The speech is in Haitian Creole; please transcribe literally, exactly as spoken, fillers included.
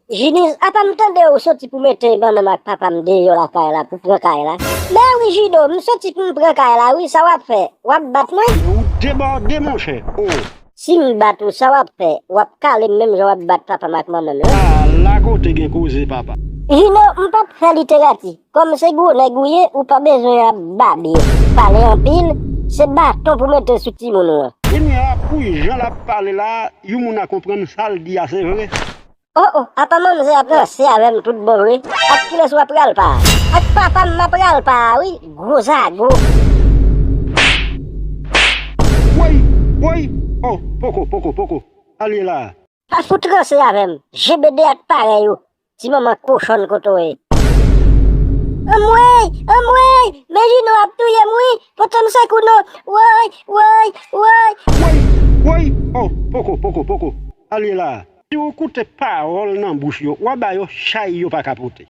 Jiniz, apa m tande ou soti pou mete manman m ak papa m deyò lakay la pou pran kay la? Ben wi, Jino, m soti pou m pran kay la wi, sa w ap fè? W ap bat mwen? Ou debòde, monchè. Oh. Si m bat ou, sa w ap fè? W ap kale m menm jan w ap bat papa m ak manman m lan? Ala kote gen koze, papa. Jino, m p ap fè literati. Kòm se gwo nèg ou ye, ou pa bezwen ap babye. Pale anpil, se baton pou mete sou timoun ou an. Kounye a, pou jan l ap pale la, yon moun a konprann sa l di a, se vre. Oh, oh, apa manzè ap ranse avè m tout bon vre? Ak kilès w ap pral pa? Ak papa m m ap pral pa, wi, gwo zago. Woy, woy, oh, poko, poko, poko. Al ye la. Pa fout ranse avè m, J B D ak parèy ou. Ti manman kochòn kote w ye. Anmwey, anmwey, men Jino ap touye m wi, pote m sekou non. Woy, woy, woy. Woy, woy, oh, poko, poko, poko. Al ye la. Si w koute pawòl nan bouch yo, w a ba yo chay yo pa ka pote.